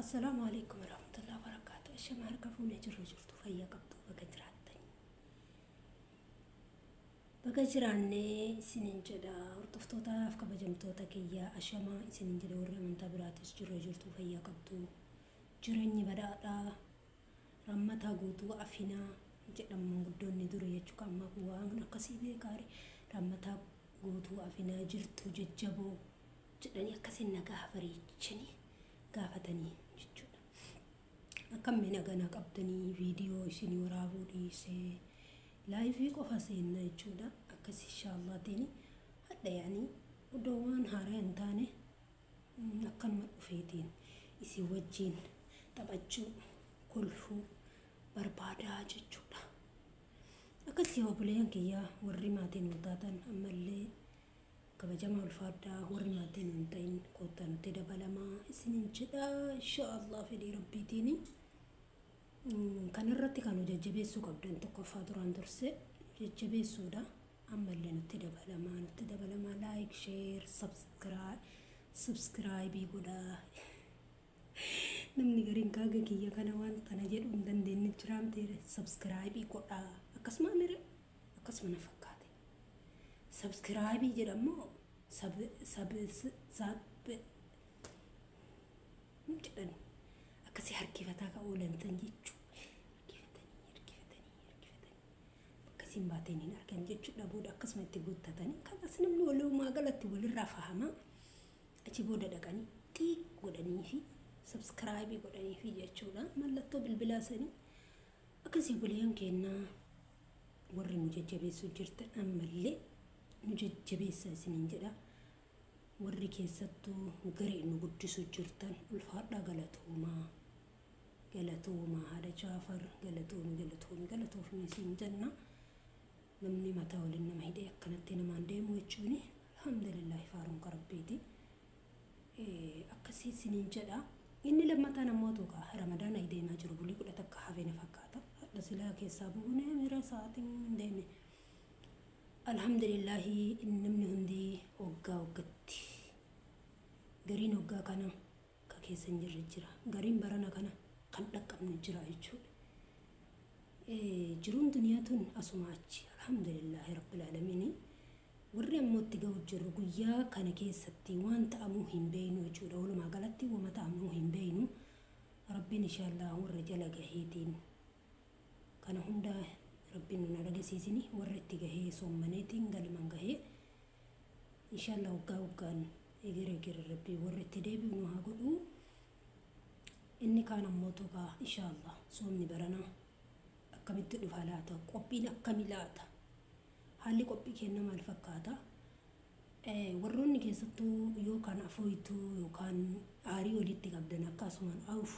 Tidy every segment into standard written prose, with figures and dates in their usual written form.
Assalaamu alaikum warahmatullahi wabarakatuh. Ashama harka fuunee jirru jirtu fayyaa qabdu baga jiraattanii. Baga jiraannee isiniin jedha hordoftootaaf kabajamtoota kiyyaa ashamaa isiniin jedha warri amantaa biraatis jirru jirtu fayyaa qabdu. Jireenyi badhaadhaa rammataa guutuu afinaa jedhamu manguddoonni durii jechuudha. Amma kun waan akkasii beekaari rammataa guutuu afinaa jirtu jajjaboo jedhanii akkasiin nagaa bareechanii gaafatanii jechuudha. Akkam nagaa qabdanii viidiyoo isinii waraabuu dhiisee laayivii qofa seenna jechuudha. Akkas inshaallatiin hadha yaanii odoo waan haaraa hin taane akkanuma dhufeetiin isin wajjin taphachuu kolfuu barbaadaa jechuudha. Akkasii obboleeyyan kiyyaa warri maatiin nu taatan ammallee kabajamaa ulfaadhaa warri maatiin hin ta'in koottaa nutti dabalamaa isiniin jedha inshaallah fedhii rabbiitiin. Kanarratti kan nu jajjabeessuu qabdan tokkoffaa duraan dursee jajjabeessuudha. Ammallee nutti dabalamaa nutti dabalamaa like share subscribe godhaa. Namni gariin kaaga kiyya kana waan tana jedhu hin dandeenye jiraamte subscribe godhaa. Akkasuma mire akkasuma na fakkaate. Subscribe jedhamoo sab sab sab jedhan akkasii harkifataa ka oolantan jechuudha. Harkifatanii harkifatanii harkifatanii akkasiin baateen hin argan jechuudha. Booda akkasuma itti guuttatanii kanas namni walumaa galatti walirraa fahama. Achi booda dhaqanii xiiq godhanii fi subscribe godhanii fi jechuudha. Mallattoo bilbilaa sanii akkasii buleen kennaa warri nu jajjabeessuu jirtan ammallee nu jajjabeessa isiniin jedha. Warri keessattuu garee nu guddisu jirtan ulfaadhaa galatoomaa. Galatoomaa haadha Jaafar galatoomi galatoomi galatoofni isin jenna. Namni mataa waliin nama hidhee akkanatti namaan deemu jechuun alhamdulillahi faaruun rabbiiti. Akkasii isiniin jedha. Inni lammataan ammoo tuuqa ramadaana deemaa jiru bulii 11 hafee na fakkaata. Hadha silaa keessaa buunee miira sa'aatiin hin deemne. Alhamdulillahi namni hundi waggaa waggaatti gariin waggaa kana ka keessa hin jirre jira. Gariin barana kana kan dhaqqabne jira jechuudha. Jiruun duniyaa tun asuma achi alhamdulillahi rabbil aalamiin. Warri ammoo itti ga'u jiru guyyaa kana keessatti waan ta'amuu hin beeynu jechuudha. Walumaa galatti waan ta'amuu hin beeynu. Rabbiin inshaallah warra jala gaheetiin kana hunda rabbiin nu agarsiisini warra itti gahee soommaneetiin galman gahee inshaallah waggaa waggaan egere egere rabbii warra itti deebi'u nu haa godhu. Inni kaan ammoo tuqaa inshaallah soomni baranaa akkamitti dhufa laata? Qophiin akkami laata? Haalli qophii kenna maal fakkaata? Warroonni keessattuu yookaan afooyituu yookaan aarii walitti qabdan akkasumaan awuf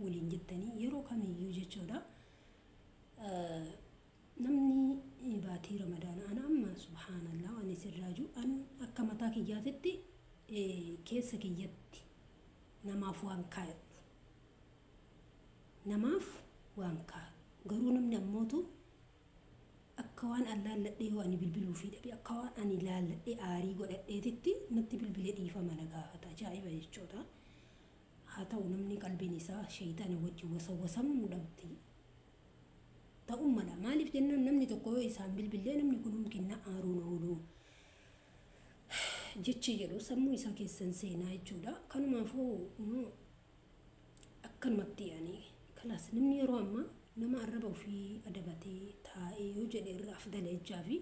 waliin jettanii yeroo kamiyyuu jechuudha. Namni baatii ramadaana ana amma subhaanallah ani sirraaju an akka mataa kiyyaatitti keessa kiyyatti namaaf waan kaayadhu. Namaaf waan kaayadhu. Garuu namni ammootu akka waan an laalladhee yoo ani bilbiluu fi dhabe akka waan ani laalladhee aarii godhadheetitti natti bilbilee dhiifama na gaafata. Ajaa'iba jechuudha. Haa ta'u namni qalbiin isaa shayitaana wajjin wasawwasamuu dhabdi. Ta'uu mala. Maaliif jennaan namni tokko yoo isaan bilbilee namni kun humkinna aaruun oolu jechi jedhu sammuu isaa keessan seenaa jechuudha. Kanumaafuu akkanumatti yaani kalaas namni yeroo ammaa nama arraba ofii adabatee taa'ee yoo jedhe irra afdala jechaa fi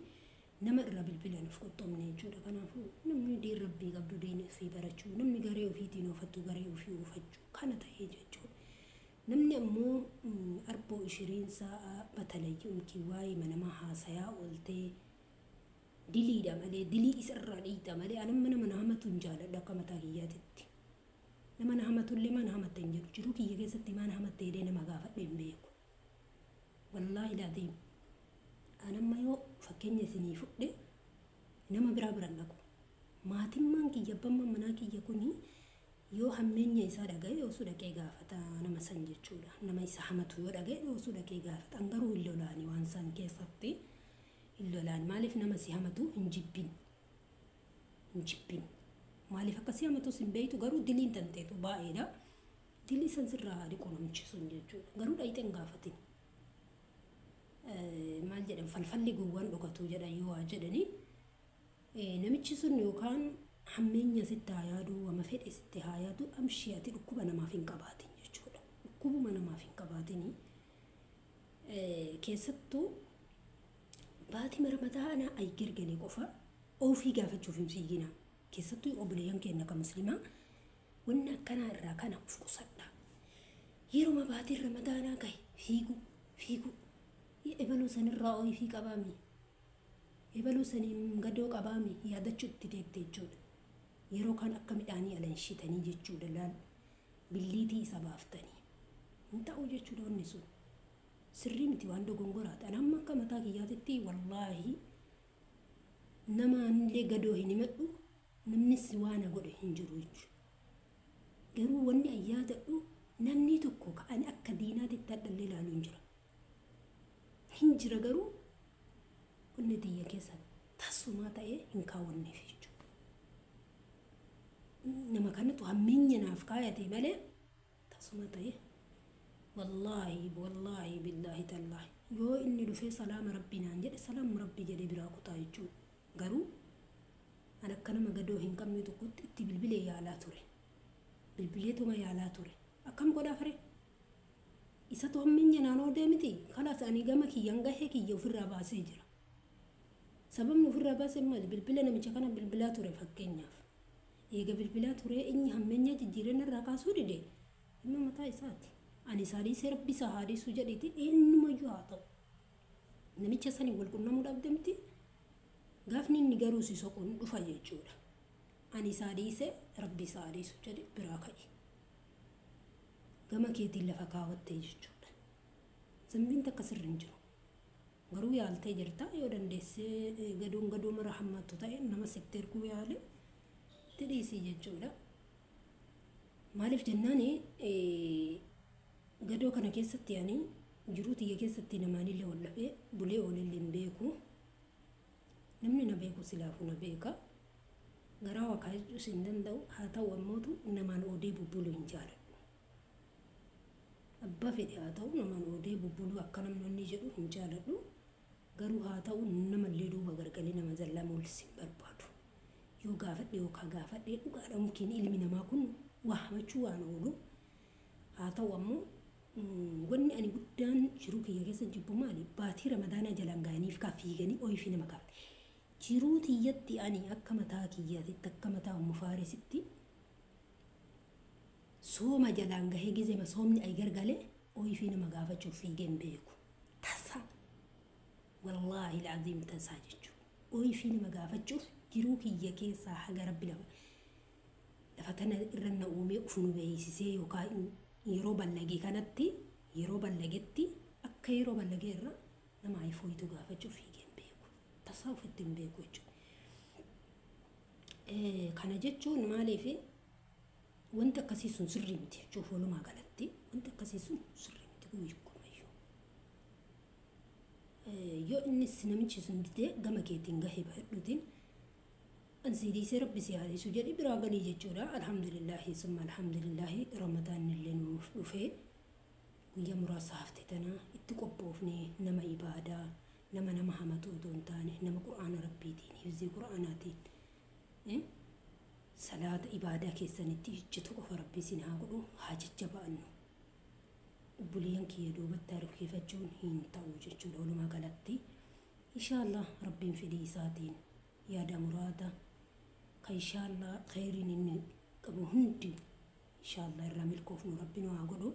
nama irra bilbilan of qoxxoomne jechuudha. Kanaafuu namni diin rabbii qabdu diin ofii barachuu, namni garee ofiitiin ofattu garee ofii oofachuu kana ta'ee jechuudha. Namni ammoo arboo ishiriinsaa batalayyuu umkii waa'ee manamaa haasayaa ooltee diliidha malee dilii isarraa dhiita malee anamma nama na hamatu hin jaaladhu akka mataa kiyyaatitti. Nama na hamatullee mana hamatte hin jedhu jiruu kiyya keessatti mana hamatte jedhee nama gaafadhe hin beeku. Wallaahi laatiin anamma yoo fakkeenya isinii fudhe nama biraa biran dhaqu. Maatimmaan kiyya abbaan manaa kiyya kuni yoo hammeenya isaa dhaga'e osoo dhaqee gaafata nama san jechuudha. Nama isa hamatu yoo dhaga'e osoo dhaqee gaafata. An garuu hin lolaani waan san keessatti hin lolaan. Maaliif nama si hamatu hin jibbin? Hin jibbin. Maaliif akka si hamatus hin beektu garuu diliin tanteetu baay'eedha. Dilli san sirraa haa dhiqu namichi sun jechuudha. Garuu dhayxee hin gaafatin. Maal jedhan, falfalli gowwaan dhokatu jedhan yoo waa jedhanii, namichi sun yookaan hammeenya sitti haa yaadu, wama fedhe sitti haa yaadu, amshii ati dhukkuba namaaf hin qabaatin jechuudha. Dhukkubuma namaaf hin qabaatini. Keessattuu baatii Ramadaanaa ay gargalee qofa ofii gaafachuuf hin fiiginaa. Keessattuu obboleeyyan keenya kan musliimaa wanni akkanaa irraa kana of qusadha. Yeruma baatiin Ramadaanaa gahe fiigu fiigu, ebaluu sanirraa ofii qabaami, ebaluu saniin gadoo qabaami yaadachuu itti deebite jechuudha. Yeroo kan akka midhaanii alanshitanii jechuudha, laal billiitii isa baaftanii. Hin ta'u jechuudha, wanni sun. Sirrii miti, waan dogongoraati. Ani amma akka mataa kiyyaatitti wallaahi namaanillee gadoo hin himadhu, namnis waan godhe hin jiru jechuudha. Garuu wanni an yaadadhu, namni tokko ka ani akka diinaatitti hadhallee ilaalu hin jira. Hin jira, garuu onni tiyya keessa tasumaa ta'ee hin kaawwanneef jechuudha. Nama kanatu hammeenya naaf kaayate malee tasuma ta'ee, wallaahi wallaahi billaahi tallaahi, yoo inni dhufee salaama rabbii naan jedhe, salaama rabbii jedhee biraa kutaa jechuudha. Garuu an akka nama gadoo hin qabne tokkotti itti bilbilee yaalaa ture. Bilbileetuma yaalaa ture. Akkam godhaa fire? Isatu hammeenya naan oodee miti. Kalaas ani gama kiyyan gahee kiyya ofirraa baasee jira. Sababni ofirraa baasee maali? Bilbila namicha kana bilbilaa ture fakkeenyaaf. Eega bilbilaa ture, inni hammeenya jijjiiranii irraa kaasuu dide, dhimma mataa isaati. Ani isaa dhiisee rabbi isaa haa dhiisuu jedheeti, eenyumayyuu haa ta'u. Namicha sanii wal qunnamuu dhabde miti. Gaafni inni garuu si soquun dhufa jechuudha. Ani isaa dhiisee rabbi isaa haa dhiisu jedhe biraa ka'e. Gama keetiin lafa kaawwattee jechuudha. Zambiin takka sirri hin jiru. Garuu yaaltee jirta, yoo dandeessee gadoon gadoo mara hammattu ta'e nama sitti erguu yaale itti dhiisii jechuudha. Maaliif jennaan, gadoo kana keessatti ani jiruu tiyya keessatti namaanillee wal dhabee bulee oolellee hin beeku. Namni na beeku silaafuu na beeka. Garaa waa kaayachuus hin danda'u. Haa ta'u ammootu namaan oodee bubbuluu hin jaaladhu. Abbaa fedhe haa ta'u, namaan oodee bubbuluu akka namni jedhu hin jaaladhu. Garuu haa ta'u, namallee duuba gargalee nama zallaa mul'is hin barbaadu. Yoo gaafadhe yookaan gaafadhee dhugaadha, mukeen ilmi namaa kun waa hamachuu waan oolu. Haa ta'u ammoo wanni ani guddaan jiruu kiyya keessa jibbu maali? Baatii Ramadaanaa jalaan ga'aniif kaa fiiganii ooyifii nama gaafate. Jiruu tiyyatti ani akka mataa kiyyaatitti, akka mataa Ummu Faarisitti, sooma jalaan gahee gizema soomni ay gargalee ooyifii nama gaafachuuf fiigee hin beeku. Tasa. Wallaahi laaziim tasaa jechuudha. Ooyifii nama gaafachuuf jiruu kiyya keessaa haga rabbi lafa tana irra na uumee uf nu beeksisee, yookaan yeroo ballagee kanatti, yeroo ballagetti, akka yeroo ballagee irra nama ayifooyitu gaafachuuf fiigee hin beeku. Tasaa ofitti hin beeku jechuudha. Kana jechuun maaliif, wanti akkasii sun sirrii miti jechuuf, walumaa galatti wanti akkasii sun sirrii miti guyyummayyuu. Yoo innis namichi sun didee, gama keetiin gahee baay'adhuutiin ansii dhiisee rabbi si haa dhiisu jedhi biraa galii jechuudha. Alhamdulillahi summa alhamdulillahi, Ramadaan illee nuuf dhufee guyyaa muraasa hafte tana itti qophoofne, nama ibaadaa, nama nama hamatu otoo hin taane, nama qur'aana rabbiitiin, hifzii qur'aanaatiin, salaata ibaadaa keessanitti ijjitu qofa rabbi isin haa godhu. Haa jajjabaannu. Obboleeyyan kiyya, duubatti harkifachuun hin ta'u jechuudha walumaa galatti. Inshaallah rabbiin fedhii isaatiin yaada muraada ka inshaallah khayriin inni qabu hundi inshaallah irraa milkoofnu rabbi nu haa godhu.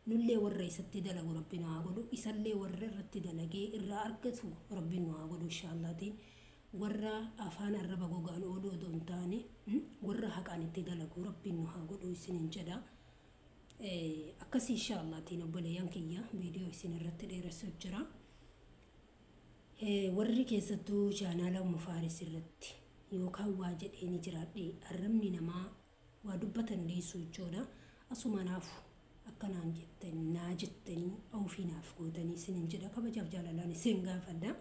Nullee warra isatti dalagu rabbi nu haa godhu. Isallee warra irratti dalagee irraa argatu rabbi nu haa godhu inshaallatiin. Warra afaan arraba gogaan ooluu otoo hin taane, warra haqaan itti dalagu rabbiin nu haa godhu isiniin jedha. Akkasii inshaallatiin obboleeyyan kiyya, viidiyoo isin irratti dheeressuu jira. Warri keessattuu chaanaala Ummu Faaris irratti yookaan waa jedhee ni jiraadhe, arrabni namaa waa dubbatan dhiisuu jechuudha. Asuma naafu akkanaan jettan naa jettanii ofii naaf gootanii isiniin jedha, kabajaaf jaalalaan isin gaafadha.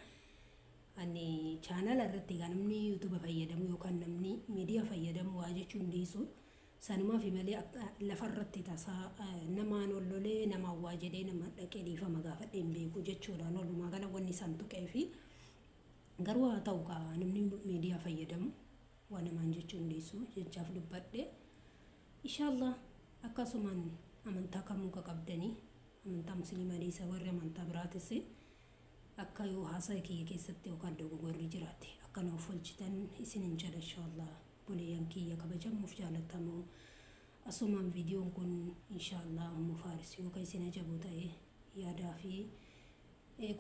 Ani chaanaala irratti egaa namni yuutuuba fayyadamu yookaan namni miidiyaa fayyadamu waa jechuun dhiisu. Sanumaa fi malee lafarratti tasaa namaan ol lolee namaan waa jedhee nama dhaqee dhiifama gaafadhee hin beeku jechuudhaan walumaa gala wanni isaan tuqee fi garuu haa ta'u kaa namni miidiyaa fayyadamu waa namaan jechuun dhiisu jechaaf dubbadhe. Inshaallah akkasumaan amantaa kamuu ka qabdanii amantaa musliimaa dhiisa warri amantaa biraatis akka yoo haasaa kiyya keessatti yookaan dogoggorri jiraate akka nuuf oolchitan isinin jedha inshaallah obboleeyyan kiyya kabajamuuf jaalatamoo asumaan viidiyoon kun inshaallah Ummu Faaris yoo ka isin ajabu ta'e yaadaa fi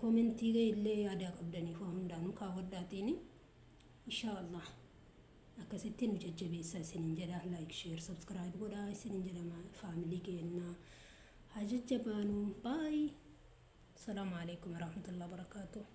koomentii illee yaadaa qabdaniif waa hundaanuu kaawwadhaatiin inshaallah akkasitti nu jajjabeessa isinin jedha like share subscribe godhaa isinin jedhama faamilii keenna haa jajjabaanu baay. Salaamu alaikum warahmatullahi wabarakatuh.